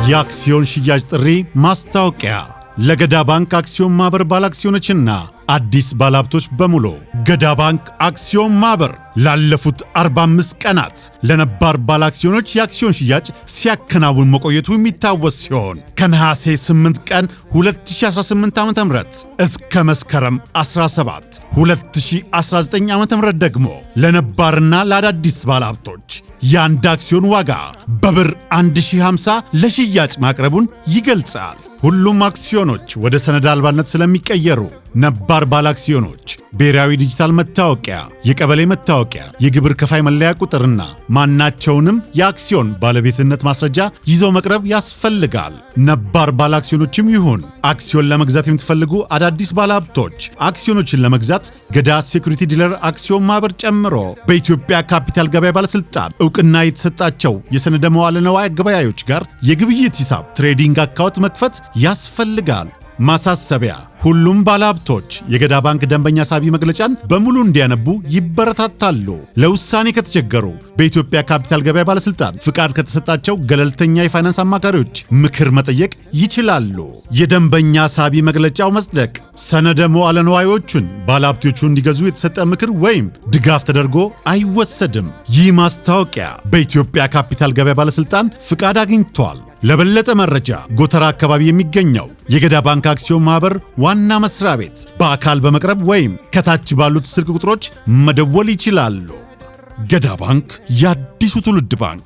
የአክሲዮን ሽያጭ ጥሪ ማስታወቂያ ለገዳ ባንክ አክሲዮን ማኅበር ባለአክሲዮኖችና አዲስ ባለሀብቶች በሙሉ፣ ገዳ ባንክ አክሲዮን ማኅበር ላለፉት 45 ቀናት ለነባር ባለአክሲዮኖች የአክሲዮን ሽያጭ ሲያከናውን መቆየቱ የሚታወስ ሲሆን፣ ከነሐሴ 8 ቀን 2018 ዓ.ም እስከ መስከረም 17 2019 ዓ.ም ደግሞ ለነባርና ለአዳዲስ ባለሀብቶች የአንድ አክሲዮን ዋጋ በብር 1050 ለሽያጭ ማቅረቡን ይገልጻል። ሁሉም አክሲዮኖች ወደ ሰነድ አልባነት ስለሚቀየሩ ነባር ባለ አክሲዮኖች ብሔራዊ ዲጂታል መታወቂያ፣ የቀበሌ መታወቂያ፣ የግብር ከፋይ መለያ ቁጥርና ማናቸውንም የአክሲዮን ባለቤትነት ማስረጃ ይዘው መቅረብ ያስፈልጋል። ነባር ባለ አክሲዮኖችም ይሁን አክሲዮን ለመግዛት የምትፈልጉ አዳዲስ ባለሀብቶች አክሲዮኖችን ለመግዛት ገዳ Security Dealer አክሲዮን ማህበር ጨምሮ በኢትዮጵያ ካፒታል ገበያ ባለስልጣን እውቅና የተሰጣቸው የሰነደ መዋለ ንዋይ አገበያዮች ጋር የግብይት ሂሳብ trading account መክፈት ያስፈልጋል። ማሳሰቢያ፣ ሁሉም ባለሀብቶች የገዳ ባንክ ደንበኛ ሳቢ መግለጫን በሙሉ እንዲያነቡ ይበረታታሉ። ለውሳኔ ከተቸገሩ በኢትዮጵያ ካፒታል ገበያ ባለስልጣን ፍቃድ ከተሰጣቸው ገለልተኛ የፋይናንስ አማካሪዎች ምክር መጠየቅ ይችላሉ። የደንበኛ ሳቢ መግለጫው መጽደቅ ሰነደ መዋለ ንዋዮቹን ባለሀብቶቹ እንዲገዙ የተሰጠ ምክር ወይም ድጋፍ ተደርጎ አይወሰድም። ይህ ማስታወቂያ በኢትዮጵያ ካፒታል ገበያ ባለስልጣን ፍቃድ አግኝቷል። ለበለጠ መረጃ ጎተራ አካባቢ የሚገኘው የገዳ ባንክ አክሲዮን ማህበር ዋና መስሪያ ቤት በአካል በመቅረብ ወይም ከታች ባሉት ስልክ ቁጥሮች መደወል ይችላሉ። ገዳ ባንክ፣ የአዲሱ ትውልድ ባንክ።